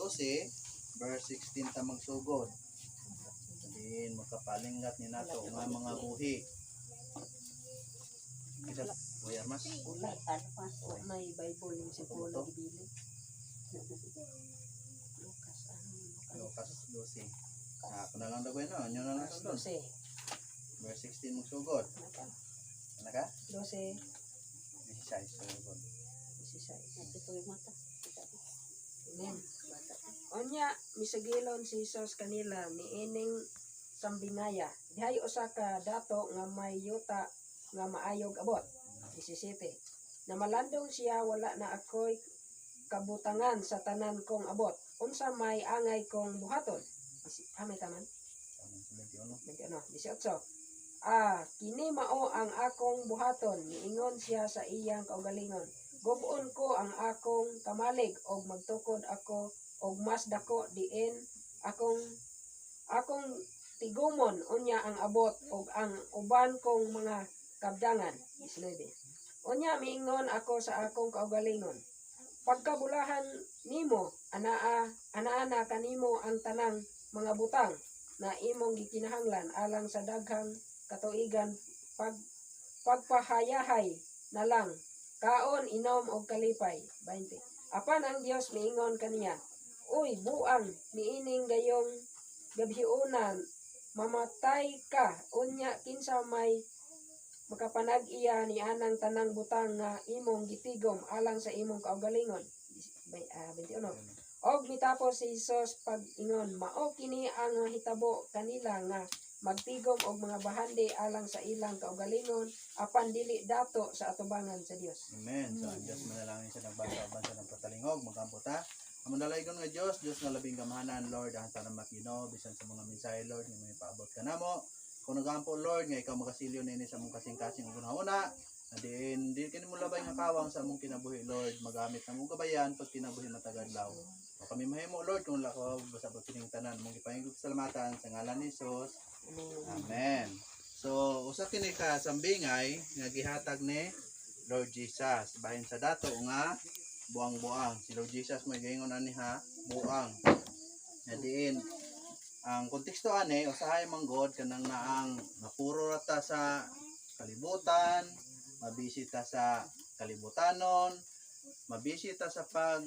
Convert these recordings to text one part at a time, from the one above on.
12 verse 16 ta magsugod. Sabihin magkapalingat ni nato nga mga buhi. Isa, Kuya Armas. Wala, ano pa? May Bible yung si Paul Ito? gibili. Lucas, ano? Lucas 12. Ah, ako na lang daw no. Inyo na lang sundon. 12. Verse 16 magsugod. Naka? Ano ka? 12, 16 sugod. 16. Ito po yung mata. Amen. Unya, misagilon si Jesus kanila niining sambingaya. Dihay usa ka dato nga may yuta nga maayog abot. 17. Namalandong siya, "Wala na ako'y kabutangan sa tanan kong abot. Unsa may angay kong buhaton?" Ah, may taman? Tamang 21. 21, 18. "Ah, kini mao ang akong buhaton," niingon siya sa iyang kaugalingon. "Gub-on ko ang akong kamalig og magtukod ako og mas dako diin akong akong tigumon unya ang abot og ang uban kong mga kabdangan." 19. "Unya miingon ako sa akong kaugalingon. Pagkabulahan nimo, anaa anaa na kanimo ang tanang mga butang na imong gikinahanglan alang sa daghang katuigan. Pagpahayahay na lang, kaon, inom og kalipay." 20. Apan ang Dios miingon kaniya, "Uy buang, niining gayong gabhiona mamatay ka. Unya kinsa may makapanag-iya ni anang tanang butang nga imong gitigom alang sa imong kaugalingon?" 21. Og mitapos si Jesus pag-ingon, "Mao kini ang mahitabo kanila nga magtigom og mga bahandi alang sa ilang kaugalingon apan dili dato sa atubangan sa Dios." Amen. So, ang Diyos manalangin sa nagbasa uban sa nagpatalingog, magampo ta. Ang mandalaygon nga Diyos, Diyos nga labing gamhanan, Lord, ang salamat Ginoo bisan sa mga mensahe, Lord, nga may paabot ka namo. Kung nagampo, Lord, nga ikaw makasilyo niini sa among kasing-kasing ug una, na diin di kini mo labay nga kawang sa among kinabuhi, Lord, magamit na mong kabayan pag kinabuhi matag adlaw. O kami mahimo, Lord, kung lakaw basta pag kining tanan mong gipahingog salamatan sa ngalan ni Jesus. Amen. So, usa kini ka sambingay nga gihatag ni Lord Jesus bahin sa dato nga buang-buang. Si Lord Jesus may gaingon ani ha, buang. Nga diin ang konteksto ani usahay man god kanang naang mapuro ra ta sa kalibutan, mabisita sa kalibutanon, mabisita sa pag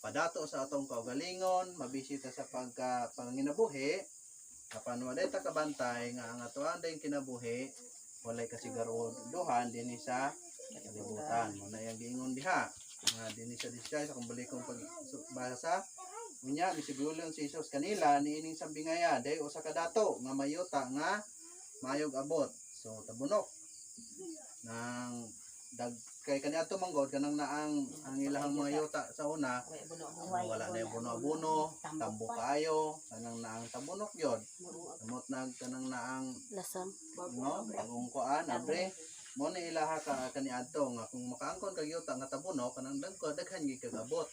padato sa atong kaugalingon, mabisita sa pagka panginabuhi, apan walay ta kabantay nga ang atoang dayong kinabuhi walay kasiguruduhan dinhi sa kalibutan. Mao na iyang giingon diha nga dinhi sa disguise akong balikong pag basa. Unya misigulon si Jesus kanila niining sambingaya, day usa ka dato nga mayuta nga mayog abot. So tabunok nang dag kay kaniadto man god kanang naang ang ilahang mga yuta sa una wala na yung buno-buno, tambo kaayo, kanang naang tabunok yun. Samot nag kanang naang Lasam. No, bagong kuan, abre. Mo ni ilaha ka kaniadto nga kung makaangkon kag yuta nga tabunok kanang dagko daghan gyud kag abot.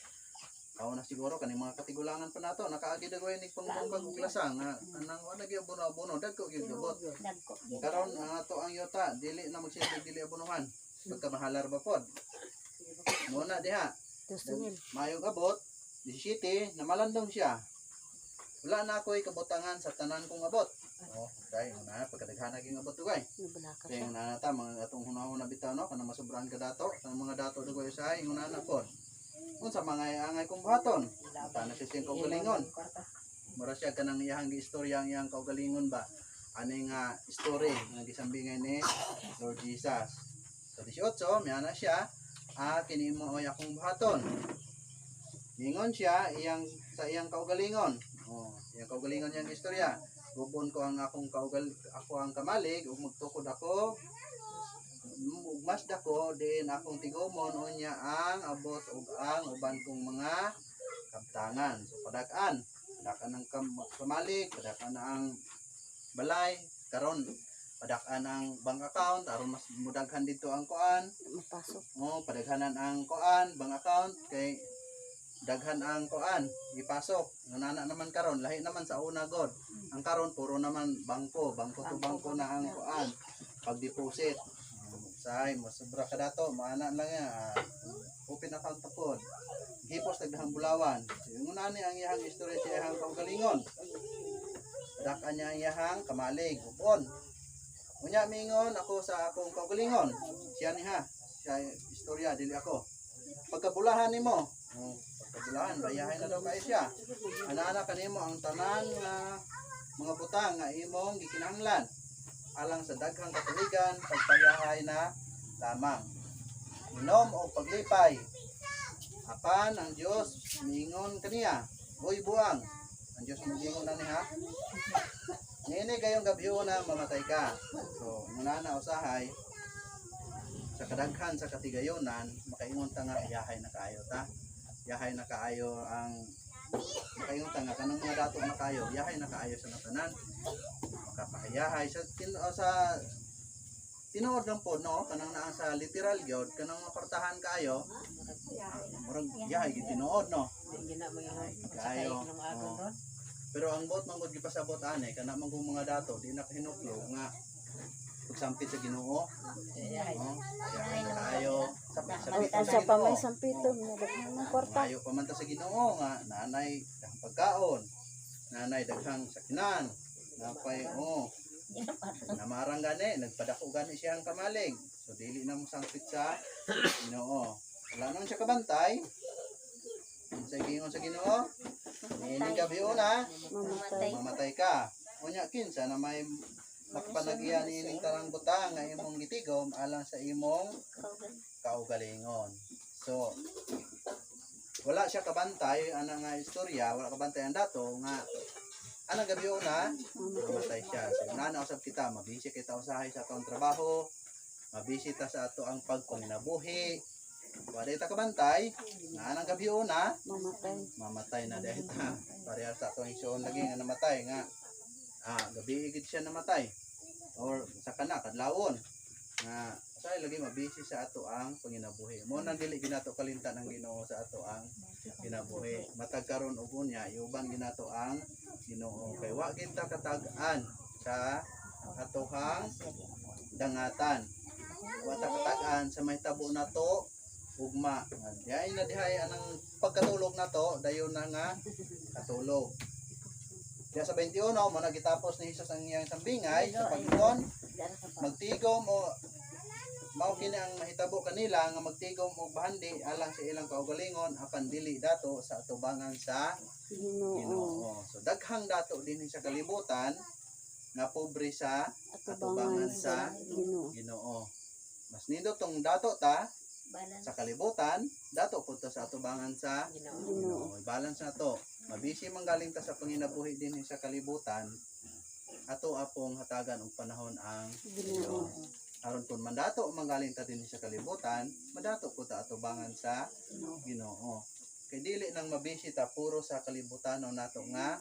Kao na siguro kaning mga katigulangan pa nato nakaagi dagway ni pangbongkag og lasang nga kanang wala gyud buno-buno, dagko gyud abot. Dagko. Karon ang ato ang yuta dili na magsilbi, dili abonohan. Pagkamahalar ba pod. Mo na diha. Tusungil. Mayong abot, 17, namalandong siya. "Wala na ako'y kabutangan sa tanan kong abot." Oh, dahil una pagkadaghan naging abot dugay. Nabala ka Kaya siya. una na ta mga atong hunahuna bitaw no kanang masobrahan ka dato, ang mga dato dugay usahay inguna na pod. Unsa mga angay kong buhaton? Mata na siya siyang kaugalingon. Mura siya kanang iyang giistorya ang iyang kaugalingon ba? Ani nga story nga gisambingay ni Lord Jesus. So 18, miyana siya, "Ah, kini mo ay akong buhaton." Ningon siya iyang sa iyang kaugalingon. Oh, iyang kaugalingon iyang istorya. "Gubon ko ang akong kaugal ako ang kamalig ug magtukod ako ug mas dako diin akong tigumon unya ang abot ug ang uban kong mga kabtangan." So padak-an, padak-an ang kamalig, padak-an ang balay, karon padak-an ang bank account aron mas mudaghan dito ang kuan. Mapasok. Oh, padaghanan ang kuan, bank account kay daghan ang kuan, ipasok. Nana naman karon, lahi naman sa una god. Ang karon puro naman bangko, bangko to bangko na ang kuan, pag-deposit. Say, mas sobra ka dato, maana lang ya. Open account ta pod. Hipos daghang bulawan. So, ingon ani ang iyang istorya sa iyang kaugalingon. Dak-an niya ang iyang kamalig, upon. Unya mingon ako sa akong kaugalingon. Siya ni ha. Siya istorya dili ako. Pagkabulahan nimo. Oh, pagkabulahan bayahay na daw kay siya. Ana-ana kanimo ang tanan nga mga butang nga imong gikinahanglan alang sa daghang katuligan pagpayahay na lamang. Inom o paglipay. Apan ang Dios miingon kaniya, "Hoy buang." Ang Dios miingon na niya. Ngene gayong gabi na mamatay ka. So, muna na usahay sa kadaghan sa katigayonan, makaingon ta nga yahay na kaayo ta. Yahay na kaayo ang makaingon ta nga kanang mga dato na kaayo, yahay na kaayo sa natanan. Makapahayahay sa tin, o sa tinuod lang po no, kanang naa sa literal gyud, kanang mapartahan kaayo, murag yahay gid tinuod no. Hindi na mo yung Kaayo. ng agon Oo. ron. Pero ang buot manggod gipasabot ani kana man kung mga dato di na kahinuklo nga pagsampit sa Ginoo. Yahay. No? Yahay na kaayo. Sapit Ang sa sa pa may Ginoo. sampiton nga daghan ng kwarta. Maayo pa man ta sa Ginoo nga nanay daghang pagkaon, nanay daghang sakinan, napay oh. Namarang gani, nagpadako gani siya ang kamalig. So dili na mo sangpit sa Ginoo. Wala naman siya kabantay. Sa gingon sa Ginoo, niining gabi una, Mamatay. mamatay ka. Unya kinsa na may makapanagian niining tarang butang nga imong gitigom alang sa imong kaugalingon. So wala siya kabantay ana nga istorya, wala kabantay ang dato nga anang gabi una mamatay siya. So nana usab kita, mabisi kita usahay sa atong trabaho, mabisi ta sa ato ang pagpanginabuhi. Wala ta kabantay nga anang gabi una Mamatay. mamatay na dahil ta. Parehas sa atong igsoon lagi nga namatay nga gabi gid siya namatay or sa kana kadlawon nga say lagi mabisi sa ato ang panginabuhi mo nang dili ginato kalimtan ang Ginoo sa ato ang kinabuhi matag karon og unya iuban ginato ang Ginoo kay wa gid ta katag-an sa atohang dangatan, wa ta katag-an sa mahitabo nato ugma. Nga dihay na dihay anang pagkatulog nato dayon na nga katulog. Diya sa 21 mo na gitapos ni Hesus ang iyang sambingay sa pag-ingon, magtigom o mao kini ang mahitabo kanila nga magtigom og bahandi alang sa ilang kaugalingon apan dili dato sa atubangan sa Ginoo. Ginoo. So daghang dato dinhi sa kalibutan nga pobre sa Atubangan sa Ginoo. Ginoo. Mas nindot tong dato ta sa kalibutan, dato pud ta sa atubangan sa Ginoo. Ginoo. Ginoo. Balance na to. Mabisi man galing ta sa panginabuhi dinhi sa kalibutan, ato apong hatagan og panahon ang Ginoo. Aron kung mandato manggaling ta dinhi sa kalibutan, madato po ta atubangan sa Ginoo. Kay dili nang mabisi ta puro sa kalibutanon nato nga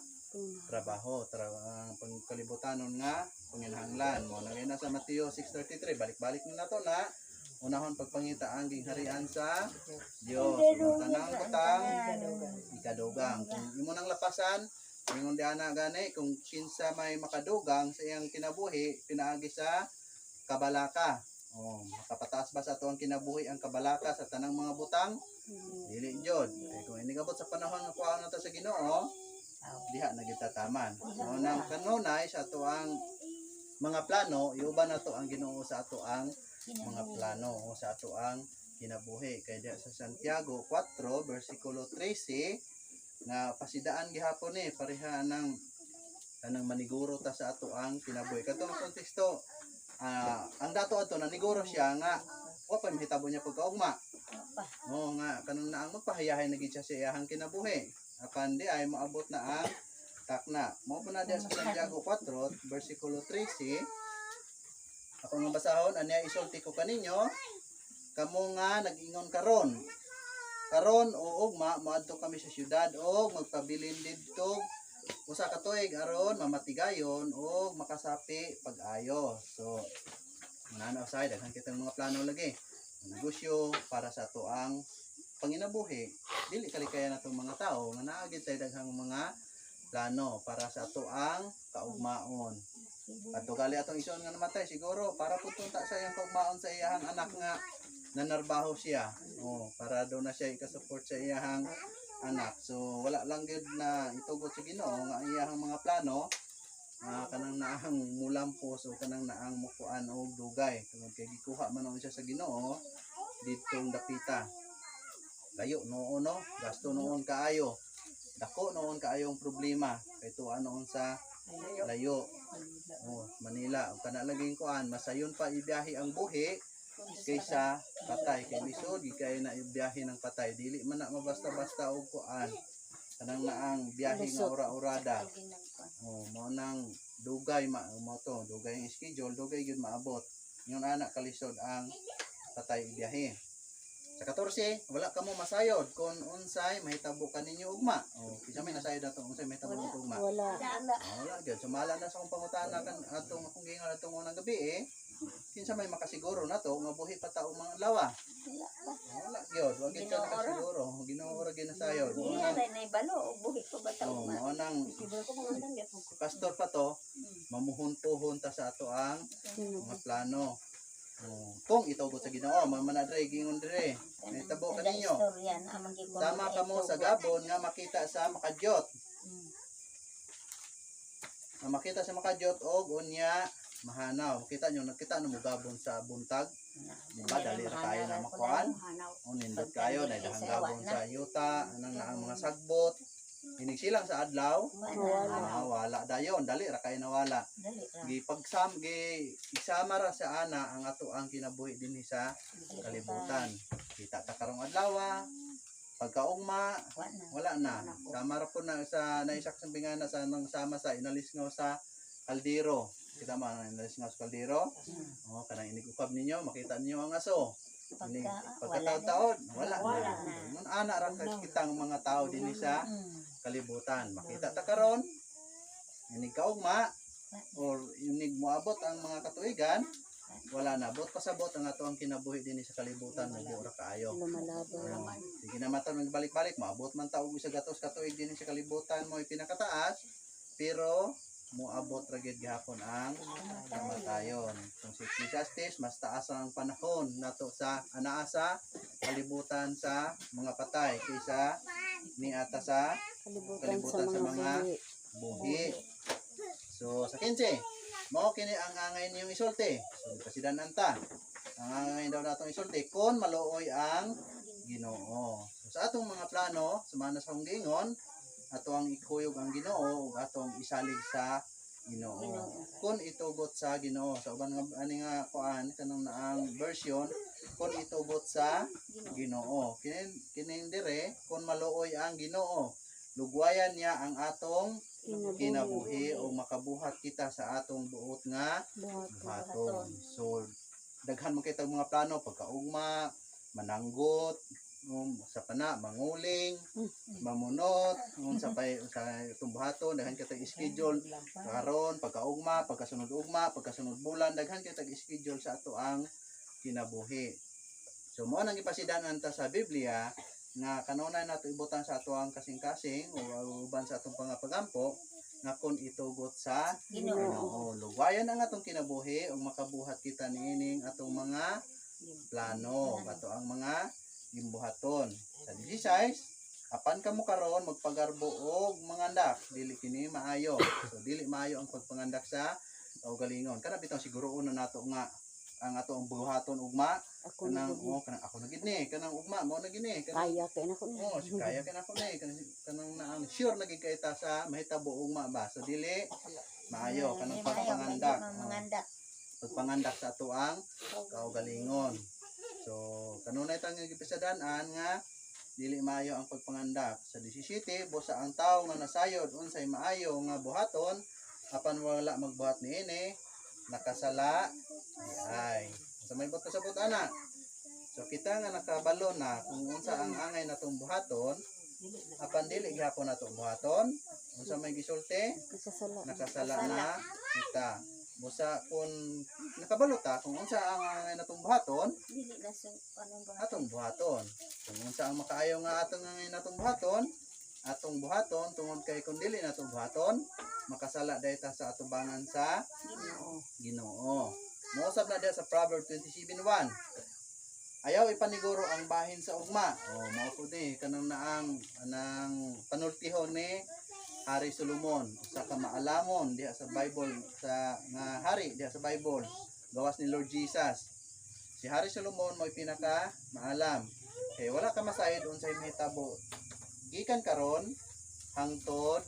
trabaho, ang pangkalibutanon nga panginahanglan. Mo na na sa Mateo 6:33, balik-balik na nato na unahon pagpangita ang gingharian sa Dios. Ang tanang butang ikadugang. Kung imo nang lapasan, ingon di ana gani kung kinsa may makadugang sa iyang kinabuhi pinaagi sa kabalaka. Oh, makapataas ba sa ato ang kinabuhi ang kabalaka sa tanang mga butang? Dili jud. Kay kung inigabot sa panahon nga kuhaon nato sa Ginoo, diha na kita taman. Mo nang kanunay sa ato ang mga plano, iuban nato ang Ginoo sa ato ang mga plano o sa ato ang kinabuhi. Kay diha sa Santiago 4 versikulo 13 nga pasidaan gihapon ni pareha ng kanang maniguro ta sa ato ang kinabuhi. Katong konteksto, ang dato ato naniguro siya nga wa pa mahitabo niya pagkaugma. Oo nga kanang naang magpahayahay na gid siya sa iyahang kinabuhi. Apan di ay moabot na ang takna. Mao po na diha sa Santiago 4 versikulo 13. Ako nga basahon, anya isulti ko kaninyo, kamo nga nag-ingon karon. Karon o ugma moadto kami sa syudad og magpabilin didto usa ka tuig aron mamatigayon og makasapi pag-ayo. So manana usahay daghan kitang mga plano lagi. Negosyo para sa ato ang panginabuhi. Dili kalikayan atong mga tao nga naa gid tay daghang mga plano para sa ato ang kaugmaon. Adto gali atong isuon nga namatay siguro para pud tunta sa iyang kaugmaon sa iyang anak nga Nanarbaho siya. Oh, para daw na siya ikasupport sa iyahang anak. So wala lang gyud na itugot sa Ginoo nga ang iyahang mga plano kanang naang mulampos o kanang naang mukuan og dugay tungod kay gikuha man noon siya sa Ginoo ditong dapita. Layo noon, no, gasto noon kaayo, dako noon kaayong problema kay tuwa noon sa layo. Oh, Manila. Ug kana laging kuan, masayon pa ibiyahe ang buhi kaysa patay, kay lisod gid kay na ibiyahe ng patay. Dili man na mabasta-basta og kuan, kanang naang biyahe nga Lusot. ora-orada. Oh, mao nang dugay ma mo to, dugay ang schedule, dugay gyud maabot. Ingon ana kalisod ang patay ibiyahe. Sa 14, wala kamo masayod kung unsay mahitabo kaninyo ugma. Oh, kinsa may nasayod ato unsay mahitabo ninyo ugma? Wala. Wala. Ah, wala gyud. Sumala na sa akong pangutana kan atong akong giingon atong unang gabi eh. Kinsa may makasiguro na to nga buhi pa ta og mga adlaw? Wala pa. Wala gyud. Wa gyud ka Ginoo ra. nakasiguro. Ginoo ra gyud nasayod. Mao Iya nang rin ay balo. Buhi ko ba oh, tao? mao nang Siguro ko mga andam yapon ko. pastor pa to, mamuhon-puhon ta sa ato ang mga plano. Oh, kung itugot sa Ginoo, mamana dre gingon dre. May tabo ka ninyo. Istorya na amang gikuha. Tama kamo sa gabon nga makita sa makadyot. Nga makita sa makadyot og unya mahanaw. Makita nyo, nakita no mo gabon sa buntag. Diba, dali ra kayo na makuan. O nindot kayo, na dahang gabon sa yuta, anang naang mga sagbot. Inig silang sa adlaw, Wala. ah, wala dayon, dali ra kayo nawala. Dali ra. Gipagsam gi isama ra sa ana ang ato ang kinabuhi dinhi sa kalibutan. Kita ta karong adlaw, pagkaugma Wala na. wala na. Sama ra po na sa naisak sa bingana sa nang sama sa inalisngaw sa kaldero. Kita man ang inalisngaw sa kaldero. Oh, kanang inigukab ninyo, makita ninyo ang aso. Inig, Pagka, wala na. pagkataon, wala Wala na. na. Mun ana ra kitang mga tao dinhi sa kalibutan. Makita ta karon inig kaugma or inig moabot ang mga katuigan, wala na. Bot pasabot ang ato ang kinabuhi dinhi sa kalibutan, mubo ra kaayo. Lumalaban. Oh, sige na man ta magbalik-balik, moabot man ta og isa gatos katuig dinhi sa kalibutan mo pinakataas, pero moabot ra gyud gihapon ang kamatayon. Kung si Ecclesiastes, mas taas ang panahon nato sa anaa sa kalibutan sa mga patay kaysa niata sa Kalibutan, Kalibutan sa sa mga mga buhi. buhi. So sa 15, mao kini ang angay niyong isulti. So pasidanan ta. Ang angay daw natong isulti kon maluoy ang Ginoo. So, sa atong mga plano, sumana sa akong giingon, ato ang ikuyog ang Ginoo ug atong isalig sa Ginoo. Kon itugot sa Ginoo, sa uban nga ani nga kuan kanang naang version, kon itugot sa Ginoo. Kinin kining dire kon maluoy ang Ginoo, lugwayan niya ang atong Kinabuhi. kinabuhi o makabuhat kita sa atong buot nga Buhat. buhaton. So daghan man kitang mga plano pagkaugma, mananggot, sa pana manguling, mamunot, sa pay sa itong buhaton, daghan kitang schedule karon pagkaugma, pagkasunod ugma, pagkasunod bulan, daghan kitang schedule sa ato ang kinabuhi. So mao nang gipasidanan ta sa Biblia nga kanunay nato ibutan sa ato ang kasing-kasing o uban sa atong pangapagampo nga kon itugot sa Ginoo. Ginoo. Lugwayan ang atong kinabuhi ug makabuhat kita niining atong mga plano, ato ang mga gimbuhaton. Sa 16, apan kamo karon magpagarbo og mangandak, dili kini maayo. So dili maayo ang pagpangandak sa kaugalingon. Kana bitaw siguroon na nato nga ang ato ang buhaton ugma Ako na kanang gud. oh, kanang ako na gid ni, kanang ugma mao na gid ni, kanang Kaya kay na ko ni. oh, si kaya kay nako ni, kanang kanang naang sure na gid kay ta sa mahitabo ugma ba. So dili maayo kanang Dili maayo, pagpangandak. medyo Oh, Mangandak. pagpangandak sa ato ang kaugalingon. So kanunay tang gipisadanan nga dili maayo ang pagpangandak. Sa 17, busa ang tawo nga nasayod unsay maayo nga buhaton apan wala magbuhat niini, nakasala diay. Sa may buot pasabot ana. So kita nga nakabalo na kung unsa ang angay natong buhaton, apan dili gihapon nato buhaton, unsa may gisulti, Nakasala. nakasala na kita. Busa kung nakabalo ta kung unsa ang angay natong buhaton, Dili na sa anong ba? atong buhaton. Kung unsa ang makaayo nga atong angay natong buhaton, atong buhaton tungod kay kung dili natong buhaton, makasala day ta sa atubangan sa Ginoo. Ginoo. Mousab na diha sa Proverb 27:1. Ayaw ipaniguro ang bahin sa ugma. O mao po ni kanang naang anang panultihon ni Hari Solomon, usa ka maalamon diha sa Bible, sa nga hari diha sa Bible, gawas ni Lord Jesus. Si Hari Solomon mo'y pinaka maalam. Kay wala ka masayod unsay mahitabo gikan karon hangtod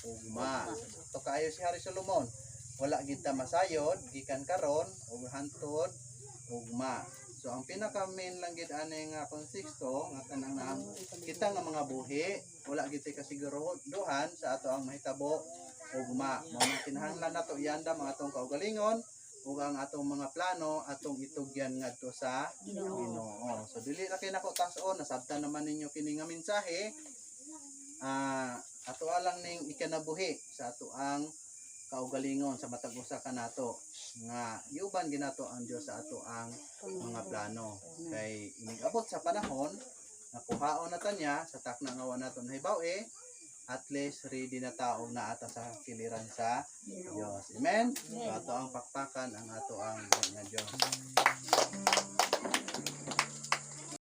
ugma. To kaayo si Hari Solomon. Wala gid ta masayod gikan karon ug hangtod ugma. So ang pinaka main lang gid ani nga konteksto nga kanang naang kita nga mga buhi, wala gid tay kasiguruhan sa ato ang mahitabo ugma. Mao nang kinahanglan nato iandam ang atong kaugalingon ug ang atong mga plano atong itugyan ngadto sa Ginoo. Ginoo. So dili ra kay nako tas-on, nasabtan naman ninyo kini nga mensahe. Ato lang ning ikanabuhi sa ato ang kaugalingon sa matag usa kanato nga iuban ginato ang Dios sa ato ang mga plano kay inig-abot sa panahon nakuhaon na ta niya sa takna nga wa nato nahibaw eh, at least ready na tao na ata sa kiliran sa Dios. Amen. So ato ang pakpakan ang ato ang nga Dios.